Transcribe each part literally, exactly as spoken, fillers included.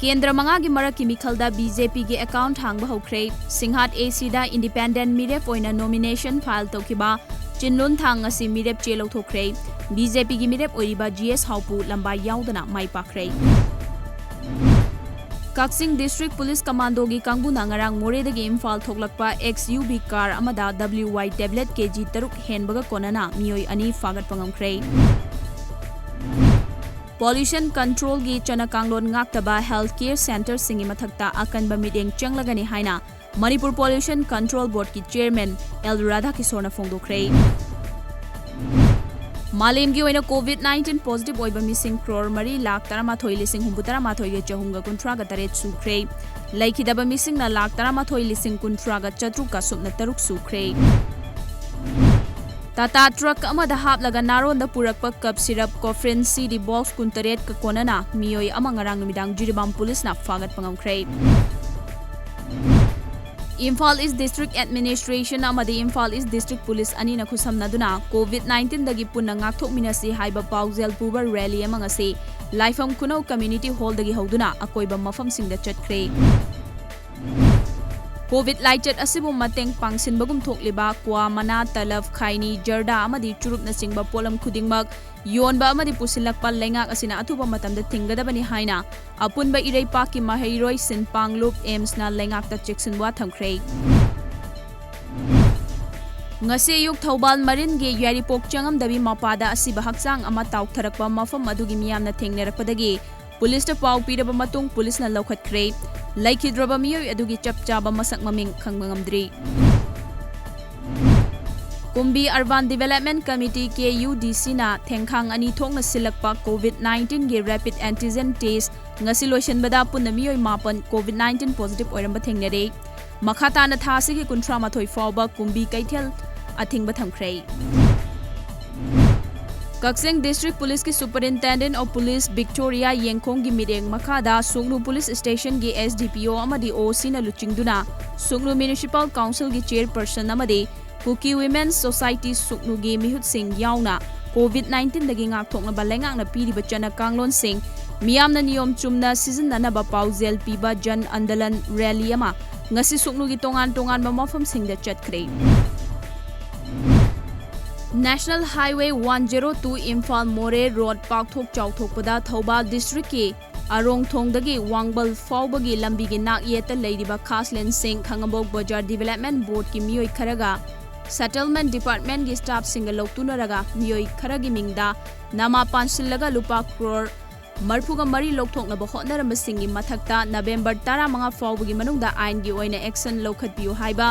ꯀꯦꯟꯗ꯭ꯔ ꯃꯉꯥꯒꯤ ꯃꯔꯛꯀꯤ ꯃꯤꯈꯜꯗ BJPꯒꯤ account ꯍꯥꯡꯕ ꯍꯧꯈ꯭ꯔꯦ꯫ ꯁꯤꯡꯍꯥꯠ ACꯗ independent ꯃꯤꯔꯦꯞ ꯑꯣꯏꯅ nomination file ꯇꯧꯈꯤꯕ ꯆꯤꯟꯂꯨꯟ ꯊꯥꯡ ꯉꯁꯤ ꯃꯤꯔꯦꯞ ꯆꯦ ꯂꯧꯊꯣꯛꯈ꯭ꯔꯦ꯫ BJPꯒꯤ ꯃꯤꯔꯦꯞ ꯑꯣꯏꯔꯤꯕ GS ꯍꯥꯎꯄꯨ ꯂꯝꯕꯥꯏ ꯌꯥꯎꯗꯅ ꯃꯥꯏ ꯄꯥꯛꯈ꯭ꯔꯦ꯫ ꯀꯛꯆꯤꯡ District Police Commandoꯒꯤ ꯀꯥꯡꯕꯨꯅ ꯉꯔꯥꯡ ꯃꯣꯔꯦꯗꯒꯤ ꯏꯝꯐꯥꯜ ꯊꯣꯛꯂꯛꯄ XUV car ꯑꯃꯗ WY tablet KG ꯇꯔꯨꯛ ꯍꯦꯟꯕꯒ ꯀꯣꯟꯅꯅ ꯃꯤꯑꯣꯏ ꯑꯅꯤ ꯐꯥꯒꯠꯄ ꯉꯝꯈ꯭ꯔꯦ꯫ Pollution controlꯒꯤ ꯆꯠꯅ ꯀꯥꯡꯂꯣꯟ ꯉꯥꯛꯇꯕ health care centreꯁꯤꯡꯒꯤ ꯃꯊꯛꯇ ꯑꯀꯟꯕ ꯃꯤꯠꯌꯦꯡ ꯆꯪꯂꯒꯅꯤ ꯍꯥꯏꯅ Manipur Pollution Control Boardꯀꯤ chairman L ꯔꯥꯙꯥꯀꯤꯁꯣꯔꯅ ꯐꯣꯡꯗꯣꯛꯈ꯭ꯔꯦ꯫ ꯃꯥꯂꯦꯝꯒꯤ ꯑꯣꯏꯅ COVID nineteen positive ꯑꯣꯏꯕ ꯃꯤꯁꯤꯡ crore ꯃꯔꯤ ꯂꯥꯈ ꯇꯔꯥꯃꯥꯊꯣꯏ ꯂꯤꯁꯤꯡ ꯍꯨꯝꯐꯨꯇꯔꯥ ꯃꯥꯊꯣꯏꯒ ꯆꯍꯨꯝꯒ ꯀꯨꯟꯊ꯭ꯔꯥꯒ ꯇꯔꯦꯠ ꯁꯨꯈ꯭ꯔꯦ꯫ ꯂꯩꯈꯤꯗꯕ ꯃꯤꯁꯤꯡꯅ ꯂꯥꯈ ꯇꯔꯥꯃꯥꯊꯣꯏ ꯂꯤꯁꯤꯡ ꯀꯨꯟꯊ꯭ꯔꯥꯒ ꯆꯥꯇ꯭ꯔꯨꯛꯀ ꯁꯨꯞꯅ ꯇꯔꯨꯛ ꯁꯨꯈ꯭ꯔꯦ꯫ Tata truck ꯑꯃꯗ ꯍꯥꯞꯂꯒ ꯅꯥꯔꯣꯟꯗ ꯄꯨꯔꯛꯄ cough syrup Cofrin CD box ꯀꯨꯟꯇꯔꯦꯠꯀ ꯀꯣꯟꯅꯅ ꯃꯤꯑꯣꯏ ꯑꯃ ꯉꯔꯥꯡ ꯅꯨꯃꯤꯗꯥꯡ ꯖꯤꯔꯤꯕꯥꯝ ꯄꯨꯂꯤꯁꯅ ꯐꯥꯒꯠꯄ ꯉꯝꯈ꯭ꯔꯦ꯫ ꯏꯝꯐꯥꯜ East District Administration ꯑꯃꯗꯤ ꯏꯝꯐꯥꯜ East District Police ꯑꯅꯤꯅ ꯈꯨꯠꯁꯝꯅꯗꯨꯅ COVID nineteenꯗꯒꯤ ꯄꯨꯟꯅ ꯉꯥꯛꯊꯣꯛꯃꯤꯟꯅꯁꯤ ꯍꯥꯏꯕ ꯄꯥꯎꯖꯦꯜ ꯄꯨꯕ rally ꯑꯃ ꯉꯁꯤ ꯂꯥꯏꯐꯝ ꯈꯨꯅꯧ Community Hallꯗꯒꯤ ꯍꯧꯗꯨꯅ ꯑꯀꯣꯏꯕ ꯃꯐꯝꯁꯤꯡꯗ ꯆꯠꯈ꯭ꯔꯦ꯫ COVID ꯂꯥꯏꯆꯠ ꯑꯁꯤꯕꯨ ꯃꯇꯦꯡ ꯄꯥꯡꯁꯤꯟꯕꯒꯨꯝ ꯊꯣꯛꯂꯤꯕ ꯀ꯭ꯋꯥ, ꯃꯅꯥ, ꯇꯂꯕ, ꯈꯥꯏꯅꯤ, ꯖꯔꯗꯥ ꯑꯃꯗꯤ ꯆꯨꯔꯨꯞꯅꯆꯤꯡꯕ ꯄꯣꯠꯂꯝ ꯈꯨꯗꯤꯡꯃꯛ ꯌꯣꯟꯕ ꯑꯃꯗꯤ ꯄꯨꯁꯤꯜꯂꯛꯄ ꯂꯩꯉꯥꯛ ꯑꯁꯤꯅ ꯑꯊꯨꯕ ꯃꯇꯝꯗ ꯊꯤꯡꯒꯗꯕꯅꯤ ꯍꯥꯏꯅ ꯑꯄꯨꯟꯕ ꯏꯔꯩꯄꯥꯛꯀꯤ ꯃꯍꯩꯔꯣꯏ ꯁꯤꯟ ꯄꯥꯡꯂꯨꯞ AIIMSꯅ ꯂꯩꯉꯥꯛꯇ ꯆꯦꯛꯁꯤꯟꯋꯥ ꯊꯝꯈ꯭ꯔꯦ꯫ ꯉꯁꯤ ꯑꯌꯨꯛ ꯊꯧꯕꯥꯜ ꯃꯔꯤꯟꯒꯤ ꯌꯥꯏꯔꯤꯄꯣꯛ ꯆꯪꯉꯝꯗꯕꯤ ꯃꯄꯥꯗ ꯑꯁꯤꯕ ꯍꯛꯆꯥꯡ ꯑꯃ ꯇꯥꯎꯊꯔꯛꯄ ꯃꯐꯝ ꯑꯗꯨꯒꯤ ꯃꯤꯌꯥꯝꯅ ꯊꯦꯡꯅꯔꯛꯄꯗꯒꯤ ꯄꯨꯂꯤꯁꯇ ꯄꯥꯎ ꯄꯤꯔꯕ ꯃꯇꯨꯡ ꯄꯨꯂꯤꯁꯅ ꯂꯧꯈꯠꯈ꯭ꯔꯦ꯫ ꯂꯩꯈꯤꯗ꯭ꯔꯕ ꯃꯤꯑꯣꯏ ꯑꯗꯨꯒꯤ ꯆꯞ ꯆꯥꯕ ꯃꯁꯛ ꯃꯃꯤꯡ ꯈꯪꯕ ꯉꯝꯗ꯭ꯔꯤ꯫ ꯀꯨꯝꯕꯤ Urban Development Committee, KUDCꯅ ꯊꯦꯡꯈꯥꯡ ꯑꯅꯤ ꯊꯣꯛꯅ ꯁꯤꯜꯂꯛꯄ COVID nineteenꯒꯤ rapid antigen test ꯉꯁꯤ ꯂꯣꯏꯁꯤꯟꯕꯗ ꯄꯨꯟꯅ ꯃꯤꯑꯣꯏ ꯃꯥꯄꯟ COVID nineteen positive ꯑꯣꯏꯔꯝꯕ ꯊꯦꯡꯅꯔꯦ꯫ ꯃꯈꯥ ꯇꯥꯅ ꯊꯥ ꯑꯁꯤꯒꯤ ꯀꯨꯟꯊ꯭ꯔꯥ ꯃꯥꯊꯣꯏ ꯐꯥꯎꯕ ꯀꯨꯝꯕꯤ ꯀꯩꯊꯦꯜ ꯑꯊꯤꯡꯕ ꯊꯝꯈ꯭ꯔꯦ꯫ ꯀꯛꯆꯤꯡ District Policeꯀꯤ Superintendent of Police Victoria ꯌꯦꯡꯈꯣꯡꯒꯤ ꯃꯤꯠꯌꯦꯡ ꯃꯈꯥꯗ ꯁꯨꯡꯅꯨ Police Stationꯒꯤ SDPO ꯑꯃꯗꯤ OCꯅ ꯂꯨꯆꯤꯡꯗꯨꯅ ꯁꯨꯡꯅꯨ Municipal Councilꯒꯤ Chairperson ꯑꯃꯗꯤ Kuki Women's Society ꯁꯨꯛꯅꯨꯒꯤ ꯃꯤꯍꯨꯠꯁꯤꯡ ꯌꯥꯎꯅ COVID nineteenꯗꯒꯤ ꯉꯥꯛꯊꯣꯛꯅꯕ ꯂꯩꯉꯥꯛꯅ ꯄꯤꯔꯤꯕ ꯆꯠꯅ ꯀꯥꯡꯂꯣꯟꯁꯤꯡ ꯃꯤꯌꯥꯝꯅ ꯅꯤꯌꯣꯝ ꯆꯨꯝꯅ ꯁꯤꯖꯤꯟꯅꯅꯕ ꯄꯥꯎꯖꯦꯜ ꯄꯤꯕ ꯖꯟ ꯑꯟꯗꯂꯟ ꯔꯦꯂꯤ ꯑꯃ ꯉꯁꯤ ꯁꯨꯛꯅꯨꯒꯤ ꯇꯣꯉꯥꯟ ꯇꯣꯉꯥꯟꯕ ꯃꯐꯝꯁꯤꯡꯗ ꯆꯠꯈ꯭ꯔꯦ꯫ National Highway one zero two Imphal Moreh Road ꯄꯥꯛꯊꯣꯛ ꯆꯥꯎꯊꯣꯛꯄꯗ ꯊꯧꯕꯥꯜ districtꯀꯤ ꯑꯔꯣꯡꯊꯣꯡꯗꯒꯤ ꯋꯥꯡꯕꯜ ꯐꯥꯎꯕꯒꯤ ꯂꯝꯕꯤꯒꯤ ꯅꯥꯛꯌꯦꯠꯇ ꯂꯩꯔꯤꯕ ꯈꯥꯁꯂꯦꯟ ꯁꯤꯡ ꯈꯥꯉꯕꯣꯛ ꯕꯖꯥꯔ Development Boardꯀꯤ ꯃꯤꯑꯣꯏ ꯈꯔꯒ Settlement Departmentꯀꯤ staffꯁꯤꯡꯒ ꯂꯧꯇꯨꯅꯔꯒ ꯃꯤꯑꯣꯏ ꯈꯔꯒꯤ ꯃꯤꯡꯗ ꯅꯃꯥ ꯄꯥꯟꯁꯤꯜꯂꯒ ꯂꯨꯄꯥ ꯀ꯭ꯔꯣꯔ ꯃꯔꯤꯐꯨꯒ ꯃꯔꯤ ꯂꯧꯊꯣꯛꯅꯕ ꯍꯣꯠꯅꯔꯝꯕꯁꯤꯡꯒꯤ ꯃꯊꯛꯇ November ꯇꯔꯥꯃꯉꯥ ꯐꯥꯎꯕꯒꯤ ꯃꯅꯨꯡꯗ ꯑꯥꯏꯟꯒꯤ ꯑꯣꯏꯅ action ꯂꯧꯈꯠꯄꯤꯌꯨ ꯍꯥꯏꯕ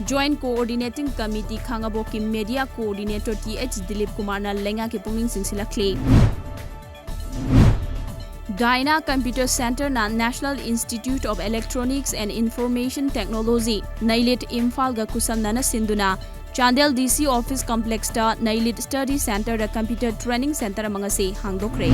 Joint Coordinating Committee ꯈꯥꯉꯕꯣꯛꯀꯤ Media Coordinator T H Dilip ꯀꯨꯃꯥꯔꯅ ꯂꯩꯉꯥꯛꯀꯤ ꯄꯨꯛꯅꯤꯡ ꯆꯤꯡꯁꯤꯜꯂꯛꯂꯤ꯫ Dyna Computer Centreꯅ National Institute of Electronics and Information Technology, NIELIT, ꯏꯝꯐꯥꯜꯒ ꯈꯨꯠꯁꯝꯅꯅ ꯁꯤꯟꯗꯨꯅ Chandel D C Office Complexꯇ NIELIT Study Centreꯗ Computer Training Centre ꯑꯃ ꯉꯁꯤ ꯍꯥꯡꯗꯣꯛꯈ꯭ꯔꯦ꯫